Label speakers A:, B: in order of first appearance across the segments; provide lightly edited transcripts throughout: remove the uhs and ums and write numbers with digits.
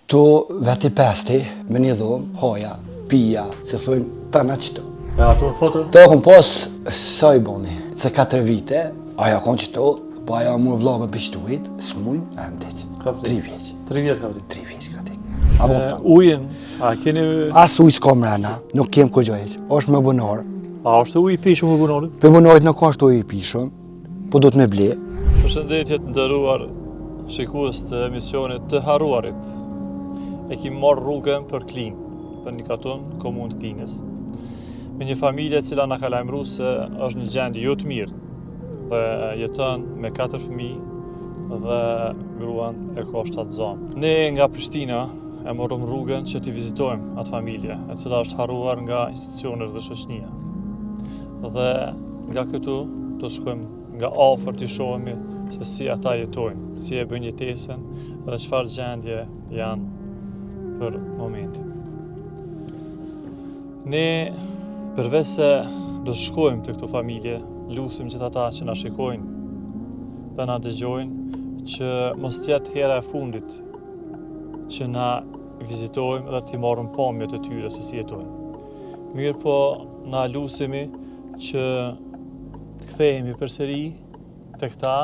A: Ktu vetë i pesti, me një dhomë, haja, pija, se thojnë, tana qëtu.
B: E ato në foto?
A: To kom pas, sa i boni, se 4 vite, ajo konë qëtu, po ajo mu vllagë për qëtuit, s'mujn, a më vdiq.
B: Ka vdek.
A: 3 vjeç.
B: 3 vjet ka vdek.
A: 3 vjeç ka vdek. A po kupton?
B: Ujin, a keni...
A: As ujë s'ka mrena, nuk kem kurgjo hiç, është me bunar.
B: A është ujë i pishëm i bunarit?
A: Prej bunarit nuk është ujë i pishëm, po do të me ble.
B: Përshëndetje të nderuar shikues të emisionit të harruarit. E kemi marrë rrugën për Klinë, për një katun, komunë të Klinës. Me një familje e cila na ka lajmëru se është në gjendje jo të mirë dhe jeton me katër fëmijë dhe gruan e ka shtatzanë. Ne nga Prishtina e morëm rrugën që t'i vizitojmë atë familje, e cila është harruar nga institucionet dhe shoqënia. Dhe nga këtu do të shkojmë nga afër t'i shohim se si ata jetojnë, si e bëjnë jetesën dhe çfarë gjendje janë për momentin. Ne përveç se do të shkojmë te këto familje, lusim gjithë ata që na shikojnë dhe na dëgjojnë që mos të jetë hera e fundit që na vizitojmë dhe t'i marrim pamjet e tyre se si jetojnë. Mirëpo, na lusimi që të kthehemi përsëri te këta,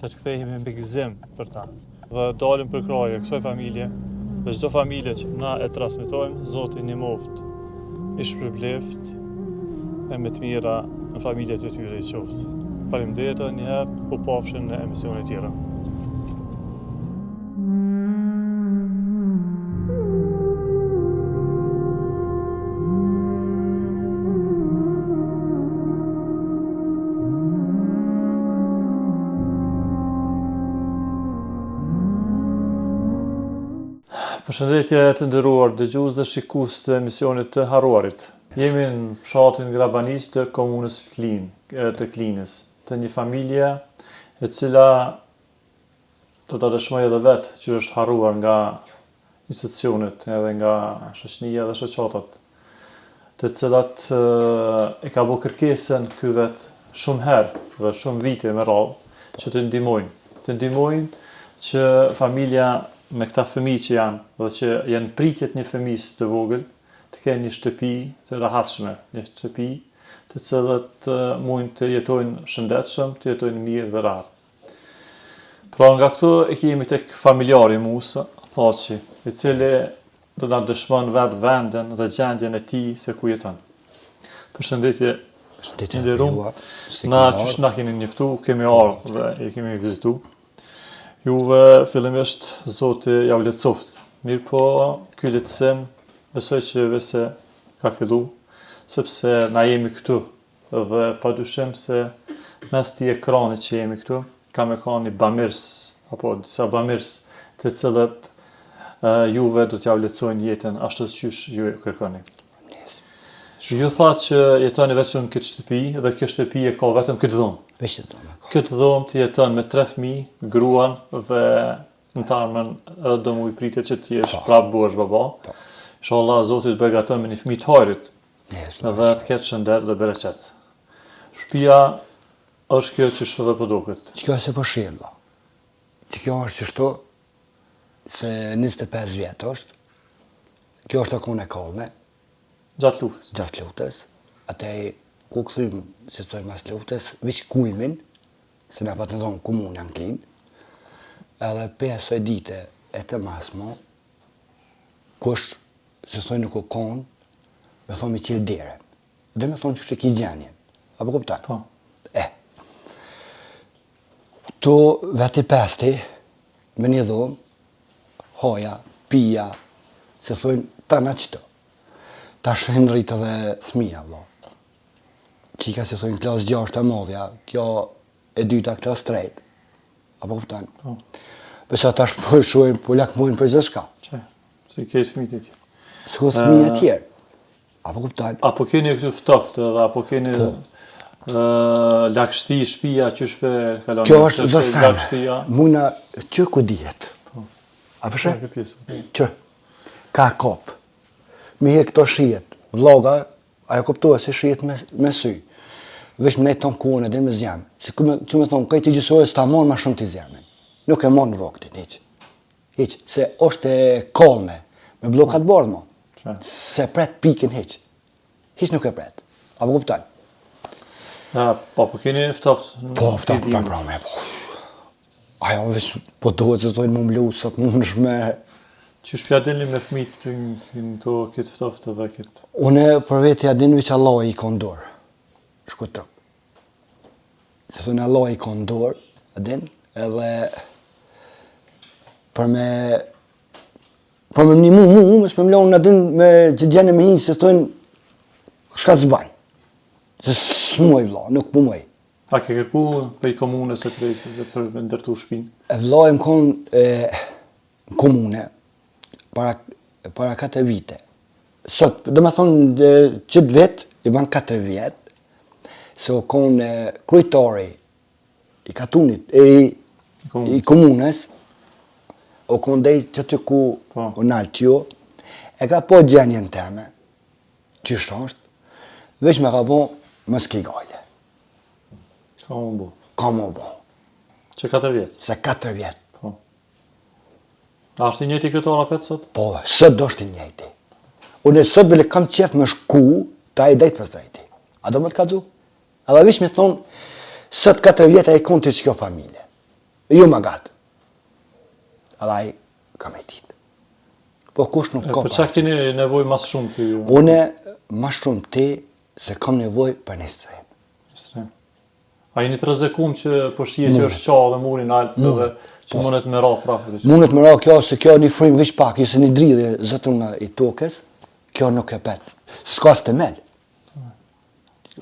B: të të kthehemi me gëzim për ta. Dhe dalim përkrahje kësaj familje, dhe çdo familje që na e transmitojmë, Zoti i ndihmoftë, i shpërbleftë e me të mira në familjet e tyre i qoftë. Faleminderit edhe një herë, u pafshim në emisione tjera. Përshëndetje të nderuar dëgjues dhe shikues të emisionit të harruarit. Jemi në fshatin Grabanicë të komunës Klinë, të Klinës, të një familje e cila do ta dëshmojë edhe vetë që është harruar nga institucionet edhe nga shoqënia dhe shoqatat, të cilat e ka bo kërkesën ky vetë shumë herë dhe shumë vite me radhë që të ndihmojnë, të ndihmojnë që familja me këta fëmijë që janë dhe që janë pritje të një fëmijës të vogël, të kenë një shtëpi të rahatshme, një shtëpi të cilët mund të jetojnë shëndetshëm, të jetojnë mirë dhe rahat. Pra nga këtu e kemi tek familjari Musa Thaçi, i cili do na dëshmon vetë vendin dhe gjendjen e tij se ku jeton. Përshëndetje,
A: Përshëndetje
B: i nderum. Na qysh na keni njoftu, kemi ardhur dhe e kemi vizitu. Juve fillimisht Zoti jau lehtësoftë. Mirëpo, ky lehtësim besoj që veçse ka fillu, sepse na jemi këtu Dhe pa dyshim se mes këtij ekrani që jemi këtu, ka me kanë një bamirës, apo disa bamirës, të cilët juve do t'jau lehtësojnë jetën ashtu qysh ju e kërkoni. Ju tha që jetoni vetëm në këtë shtëpi dhe kjo shtëpi e ka vetëm këtë dhomë.
A: Veç këtë dhomë
B: ka. Këtë dhomë ti jeton me tre fëmijë, gruan dhe në të ardhmen edhe do mu i pritet që ti jesh po. prapë bëhesh baba. Po. Inshallah Zoti të begaton me një fëmijë të hajrit. Dhe të ketë shëndet dhe bereqet. Shpia është kjo që edhe po
A: duket. Që kjo se po shihet, ba. Që kjo është qështu, se 25 vjetë është, kjo është e konë e kalme.
B: Gjatë luftës.
A: Gjatë luftës. Atej, ku këthym, si të thojmë, mas luftës, veç kulmin, se na patën dhonë komuna në Klinë, edhe prej asaj dite e të masmo, kush Si thonë nuk u konë, me thonë me qelë derën. Dhe me thonë që ki gjenjen. A po kupton?
B: Po.
A: E. Këtu vetë i pesti, me një dhomë, haja, pija, se thonë, tana qëto. Tash janë rritë edhe fëmija, vlo. Qika si thonë klasë 6 e madhja, kjo e dyta klasë 3. A po kupton?
B: Po.
A: Përsa tash po shohim, po lakmojnë për gjithçka.
B: Që, si krejt fëmijët e tjerë.
A: Si krejt fëmijët e tjerë. A po kupton?
B: A po keni këtu ftoftë edhe, a po keni po. lagështi shpia që shpe kalon?
A: Kjo është dhe sene. Muna që ku dihet.
B: Po.
A: A po sheh? Po. Që? Ka kop. Mi he këto shihet. Vllaga, Ajo kuptohet se shihet me, me sy. Veç me nejtë tonë kohën edhe me zjamë. Si ku me, që me thonë, krejt i gjysore s'ta mon ma shumë të zjamin. Nuk e mon voktin, hiq. Hiç, se është e kolme, me blloka të bardhë mo. S'e pret pikën hiç. Hiç nuk e pret. A po kupton?
B: A, po, po keni ftoft?
A: Po, ftoft, po, po, po. Ajo, veç, po duhet të thojnë më mlu, sot më në shme.
B: Qysh pja dilni me fmijt të në të këtë ftoft edhe këtë?
A: Une, për vete ja din, veç Allah i ka n'dorë. Shku të. Se thonë Allah i ka n'dorë, a din, edhe për me për me m'nimu mu, mu, mos me m'lonë, a din, me që gjene me hinë, se thonë, shka s'ban, se s'muj, vlla, nuk po muj.
B: A ke kërku prej komunës e prej dhe për me ndërtu shpinë?
A: E vlla jem konë e, në komune, para, para 4 vite. Sot, do me thonë, qëtë vit, i ban 4 vjet, se u konë kryetari i katunit, e i, i komunës, u konë dej qaty ku po. u nalët ju, e ka pa gjendjen teme, qysh është, veç me ka bo, mos ki gajle.
B: Ka më bo.
A: Ka më bo.
B: Që 4 vjetë?
A: Se 4 vjetë.
B: Po. A është i njëjti kryetar apet sot?
A: Po, sot është i njëjti. Unë sot bile kam qef me shku, te ai drejt për drejti. A do me të kallzu? Edhe veç me thonë, sot 4 vjetë ai kon te qikjo familje. Jo ma gatë. Edhe ai ka me ditë. Po kush nuk ka
B: Për çka keni nevojë ma s'shumti ju?
A: Une ma s'shumti se kam nevojë për një strehim.
B: Strehim. A jeni të rrezikum që po shihet që është qa dhe muri nalt dhe që po. mundet me ra prapë?
A: Mundet me ra kjo se kjo një frymë veç pak, se një dridhje zotëruar i tokës, kjo nuk e pret. S'ka as temel.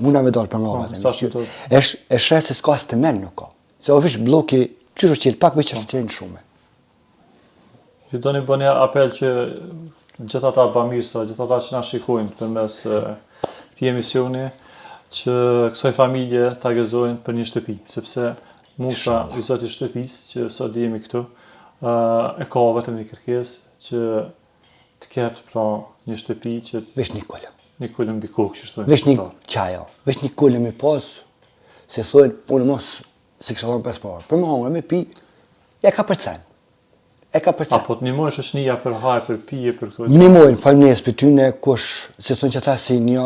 A: Muna me dalë për nga po, të. E sheh se s'ka as temel nuk ka. Se o veç blloki, qysh është qelë, pak veç është qelë në shumë.
B: Ju doni bëni apel që gjithë ata bamirësa, gjithë ata që na shikojnë përmes këtij emisioni, që kësaj familje ta gëzojnë për një shtëpi, sepse Musa i zoti i shtëpisë, që sot jemi këtu, e ka vetëm një kërkesë që të ketë pra një shtëpi që
A: veç një kulm.
B: Një kulm mbi kokë, që
A: thonë. Veç një qajo, veç një kulm i pas, se thonë, unë mos si kisha thonë pesë parë, për me hangër me pi, e ka përcen. E ka
B: përcen. A po të nimojnë shoqënia për haj, për pije, për
A: këto? Nimojnë, faleminderit për tyne, kush, si thonë që ata si një,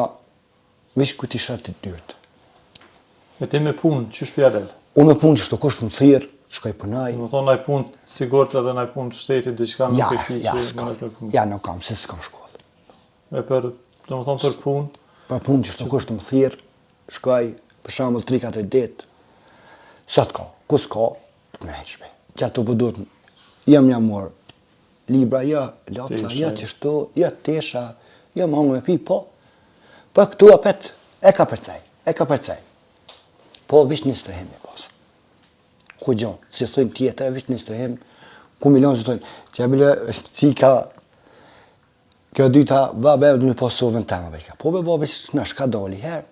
A: veç ku t'i shoh të dyrt.
B: E ti me punë, qysh po ja del?
A: Unë me punë qështu kush më thirr, shkoj punoj.
B: Do të thonë naj punë të sigurt edhe naj punë të shtetit, diçka
A: nuk e ki ja, që mundet me punë. Ja, nuk kam, se s'kam shkollë.
B: E për, do të thonë për punë?
A: Për punë qështu kush të më thirr, shkoj, për shembull 3-4 ditë. Sa të ka, ku s'ka, të më heqme. Që ato po duhet, jam jam morë, libra, jo, lapsa, jo qështu, jo tesha, jo me hangër me pi, po, po këtu apet, e ka përcej, e ka përcej. Po, veç një strehim e pas. Ku gjo, si thujnë tjetër, veç një strehim, ku milion si thujnë, që e bile, qika, kjo dyta, ba, be, du me pas sobën teme, bejka. Po, be, ba, veç në shka doli herë,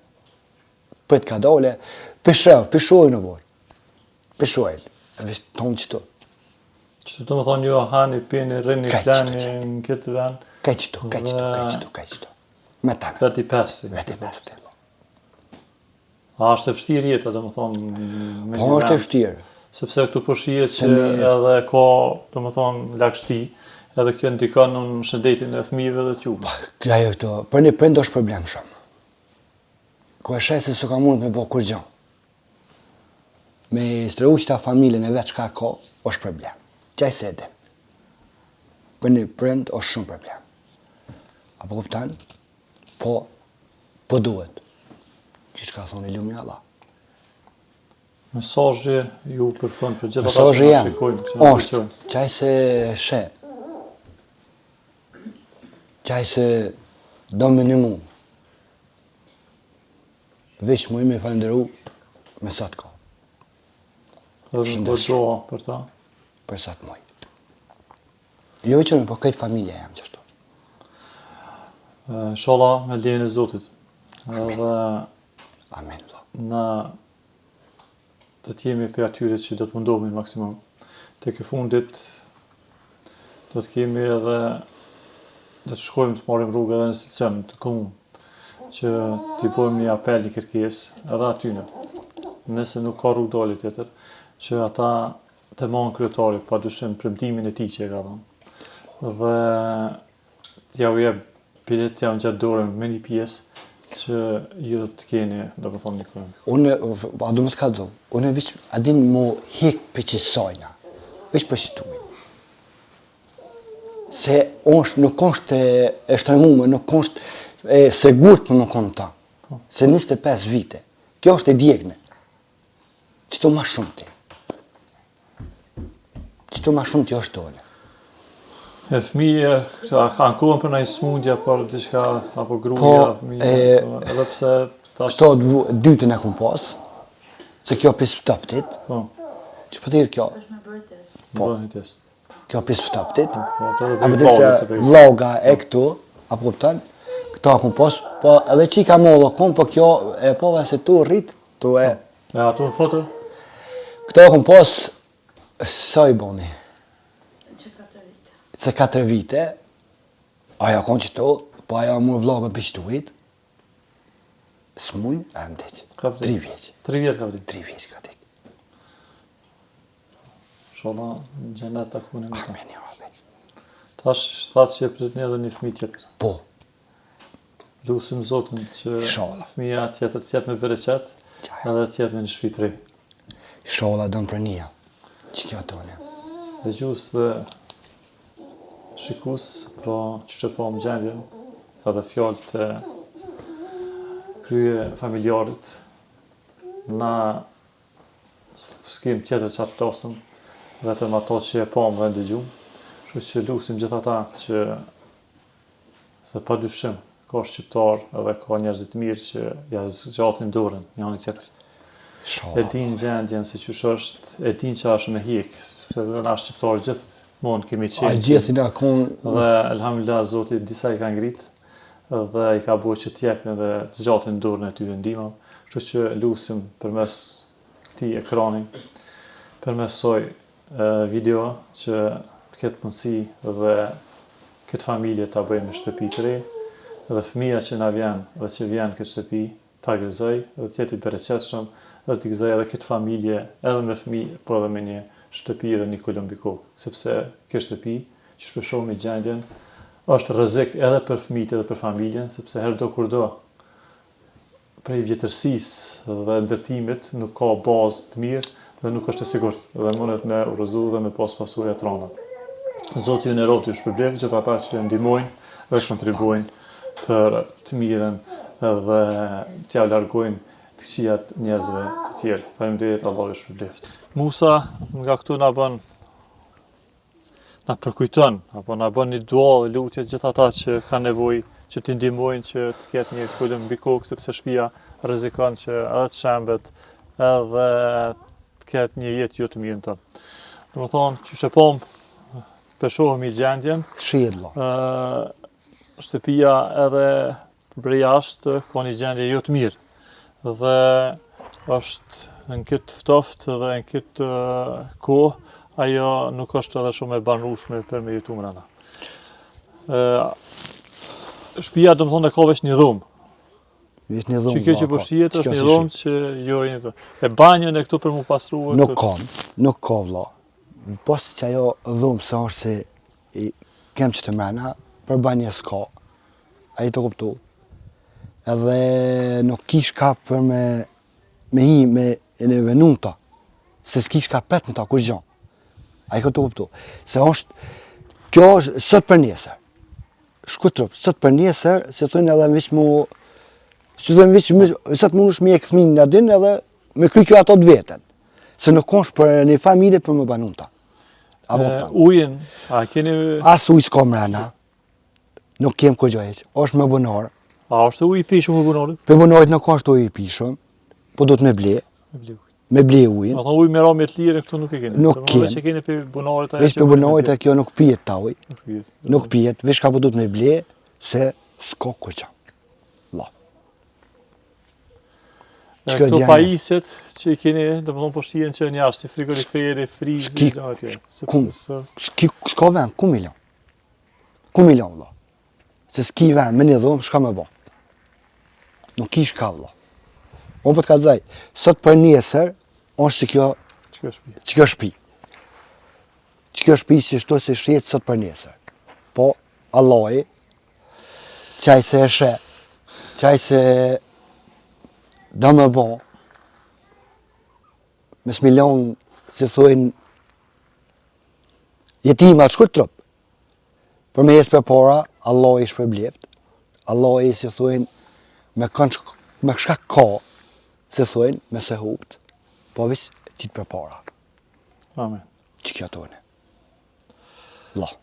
A: prit ka dole, pishë, pishojnë në borë. Pishojnë, veç tonë qëtu.
B: Që do me thonë ju hani, pini, rrini, fleni në këtë
A: vend. Kaj qëtu, kaj qëtu, kaj qëtu, kaj qëtu.
B: Me ta. Veti pesti.
A: Veti pesti.
B: A është e vështirë jeta, do me thonë,
A: me po, është e vështirë.
B: Sepse këtu po shihet që edhe ka, do me thonë, lagështi, edhe kjo ndikon në shëndetin e fëmijëve dhe
A: t'juve. Po, kjo ajo këto, për një prind është problem shumë. Ku e sheh se s'ka mund me bo kurgjo. Me strehu qëta familjen e vetë çka ka, është problem. Qaj se e din. Për një prind është shumë problem. A po kupton? Po, po duhet. Që çka thonë i lumi Allah.
B: Mesazhi ju për fund për gjithë ata që na shikojnë,
A: që na është, qaj se sheh. Qaj se do me nimu. Veç muj me falënderu me sa të
B: ka. Dhe me bo dua për ta?
A: Për sa të muj. Jo veç unë, po krejt familja jam qashtu.
B: Inshallah me lejen e Zotit.
A: Amin. Edhe Amin.
B: Na do të jemi prej atyre që do të mundohemi maksimum. Tek e fundit do të kemi edhe do të shkojmë të marrim rrugë edhe në institucion të komunë që t'i bëjmë një apel një kërkesë edhe atyne. Nëse nuk ka rrugëdalje tjetër, që ata Të mon kryetari, pa dyshim premtimin e tij që e ka dhënë. Dhe t'ja u jep bile t'ja u ngjet dorën me një pjesë që ju të keni, domethonë një
A: kulm. Unë, a du me të kallzu, unë veç, a din mu hek prej qësajna, veç për qëtuj. Se është, nuk është e, e shtremume, nuk është e sigurt për me konë ta. Po. Se 25 vite, kjo është e djegne. Qëto ma shumë ti. Qëto ma shumë ti është tone.
B: E fëmijë, a kanë kohën për ndonjë smundje, për diçka, apo gruaja, po, fëmijë, edhe pse
A: tash... Këto dytën e kom pas, se kjo pis ftoftit, po. që po t'irë kjo?
C: është me bërë
A: Po. Kjo pis ftoftit, po, po, a po se vloga e këtu, a po kupton, këto e kom pas, po edhe që i ka mollë kom, po kjo e pova se tu rrit, tu e...
B: E ato në foto?
A: Këto e kom pas, sa i boni?
C: Që 4 vite.
A: Se 4 vite, ajo konë qëto, po ajo mur vlogën për qëtuit, smuj, e më deq. 3 vjeç.
B: 3 vjet ka vdek.
A: 3 vjeç ka vdek.
B: Inshallah, në xhenet takoheni
A: me ta. Amin, ja Rabbi.
B: Tash, thatë që e pritni edhe një fëmijë tjetër.
A: Po.
B: Lusim Zotin që fëmija tjetër të jetë me bereqet edhe të jetë me një shtëpi të re.
A: Inshallah dëm për një, që kjo tonë.
B: Dëgjues dhe shikues, pra që që pamë gjendjen, edhe fjalët e kryefamiljarit, na S'kem tjetër çka të flasim, vetëm ato që e pamë dhe ndëgjum. Kështu që lusim gjithë ata që se pa dyshim ka shqiptar edhe ka njerëz të mirë që ja zgjatin dorën njëri tjetrit. E din gjendjen se qysh është, e din që është me hjek, sepse edhe na shqiptarë gjithmonë kemi qenë.
A: A gjithë na kon
B: dhe elhamdulillah Zoti disa i ka ngrit dhe i ka bo që të jepin dhe të zgjatin dorën e tyre ndihmë. Kështu që lusim përmes këtij ekrani, përmes kësaj video që të ketë mundësi dhe këtë familje ta bëjmë me shtëpi të re dhe fëmija që na vjen dhe që vjen këtë shtëpi ta gëzoj dhe të jetë i bereqetshëm dhe të gëzoj edhe këtë familje edhe me fëmijë por edhe me një shtëpi dhe një kulm mbi kokë sepse kjo shtëpi Qysh po shohim gjendjen, është rrezik edhe për fëmijët edhe për familjen, sepse herdo kurdo prej vjetërsisë dhe ndërtimit nuk ka bazë të mirë dhe nuk është e sigurt dhe mundet me u rrëzu dhe me pas pasoja të rënda. Zoti ju nderoftë ju shpërbleftë gjithë ata që ndihmojnë dhe kontribuojnë për të mirën dhe t'ja largojnë të këqijat njerëzve të tjerë. Faleminderit, Allahu ju shpërbleftë. Musa nga këtu na bën na përkujton apo na bën një dua dhe lutje gjithë ata që kanë nevojë që t'i ndihmojnë që të ketë një kulm mbi kokë sepse shtëpia rrezikon që edhe të shembet edhe të ketë një jetë jo të mirë në të. Domethonë, qysh e pamë, po shohim gjendjen.
A: Shihet, vlla.
B: Ë shtëpia edhe Prej jashtë ka një gjendje jo të mirë dhe është në këtë ftoft dhe në këtë kohë ajo nuk është edhe shumë e banueshme për me jetu mrena. Shpia domethonë e ka veç një dhomë.
A: Veç një dhomë.
B: Që kjo që po shihet është një dhomë që jo një të. E banjën e këtu për mu pastru.
A: Nuk ka, nuk ka vlla. Pos që ajo dhomë se është se i kem që të mrena, për banjë s'ka, a je tu kuptu, edhe nuk kish ka për me, me hi, me e në venu në ta, se s'kish ka pret në ta, kurgjo, a je tu kuptu, se është, kjo është sot për nesër, shku trup, sot për nesër, si thonë edhe veç mu, si thonë veç, sot mundesh me e këthmin në din edhe me kry kjo ato të veten, se nuk është për një familje për me banu në ta.
B: A po kupton? Ujin, a keni...
A: As ujë s'ka mrena, nuk kem kurgjo hiç, është me bunar.
B: A është ujë i pijshëm me
A: bunarit? Për bunarit nuk është ujë i pijshëm, po do të me ble.
B: Me ble
A: ujë. Me ble ujin.
B: Do të ujë me ra të lirë këtu nuk e keni.
A: Nuk kemi.
B: Veç e keni për bunarit
A: ajo. Veç për bunarit e kjo nuk pijet ta ujë. Nuk pijet. Nuk pijet, veç ka po do të me ble se s'ka kurgjo.
B: La. Që këto pajisjet që i keni, domethonë po shihen që janë jashtë, si frigoriferi, frizi, gjëra të
A: tjera. Ku, s'ki, s'ka vend, ku mi lon? Ku mi lon, vlla? Se s'ki vend, me një dhomë, shka me bo? Nuk ki shka, vlla. Unë po të kallzoj, sot për nesër, është që kjo,
B: që kjo shpi.
A: Që kjo shpi. Që kjo shpi qështu si shihet sot për nesër. Po, Allahi, qaj se e sheh, qaj se do me bo, mos me i lon, si thujnë, jetima shkurt trup, për me ecë përpara, Allahu i shpërbleft, Allahu si thujnë, me kanë me shka ka, si thujnë, me se hupt, po veç qitë përpara.
B: Amin.
A: Që kjo tonë. Allah.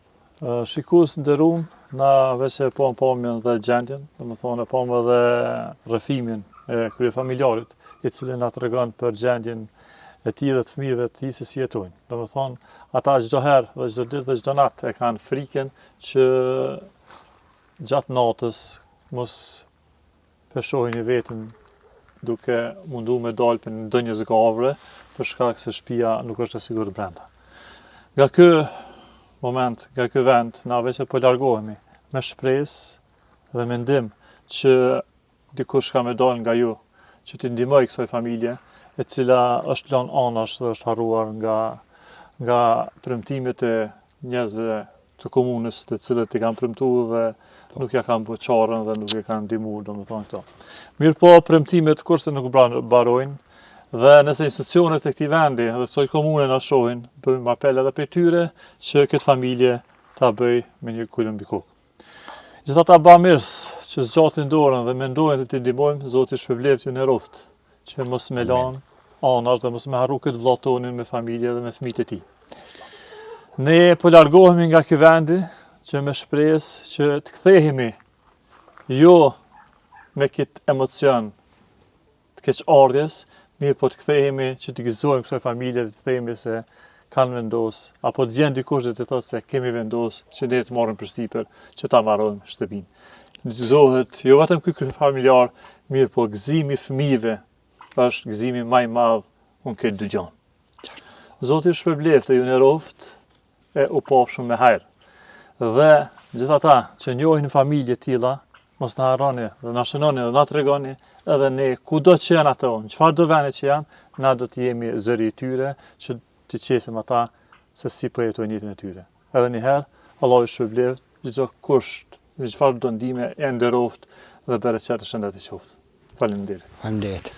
B: Shikues nderum, na veç e pamë pamjen dhe gjendjen, domethonë e pamë edhe rrëfimin e kryefamiljarit, i cili na tregon për gjendjen e tij dhe të fëmijëve të tij se si jetojnë. Domethonë, ata çdo herë dhe çdo ditë dhe çdo natë e kanë frikën që gjatë natës mos pe shohin veten duke mundu me dalë prej ndonjë zgavre, për shkak se shpia nuk është e sigurt brenda. Nga ky moment, nga ky vend, na veç po largohemi me shpresë dhe mendim që dikush ka me dalë nga ju, që t'i ndihmoj kësaj familje, e cila është lënë anash dhe është harruar nga nga premtimet e njerëzve të komunës të cilët i kanë premtu dhe po. nuk ja kanë bo çaren dhe nuk e kanë ndihmu, domethonë këto. Mirëpo, premtimet kurse nuk mbarojnë dhe nëse institucionet e këtij vendi dhe kësaj komune na shohin, bëjmë apel edhe prej tyre që këtë familje ta bëj me një kulm mbi kokë. Gjithë ata bamirës që zgjatin dorën dhe mendojnë të t'i ndihmojmë, Zoti shpërbleftë ju nderoftë, që mos me lanë anash dhe mos me harru këtë vlla tonin me familje dhe me fëmijët e tij. Ne po largohemi nga ky vendi që me shpresë që të kthehemi jo me këtë emocion të keqardhjes, mirëpo të kthehemi që të gëzojmë kësaj familje dhe të themi se kanë vendos, apo të vjen dikush dhe të thotë se kemi vendos që ne të marrim përsipër që ta marojmë shtëpinë. Të gëzohet jo vetëm ky kryefamiljar, mirëpo gëzimi i fëmijëve është gëzimi ma i madh në këtë dynja. Zoti ju shpërbleftë e ju nderoftë e u pafshim me hajr. Dhe gjithë ata që njohin familje tilla, mos na harroni dhe na shënoni dhe na tregoni edhe ne kudo që janë ato, në çfarëdo vende që janë, na do të jemi zëri i tyre që t'i qesim ata se si po jetojnë jetën e tyre. Edhe një herë, Allahu ju shpërbleftë çdokush, në çfarëdo ndihme e nderoftë dhe bereqet e shëndet i qoftë. Faleminderit.
A: Faleminderit.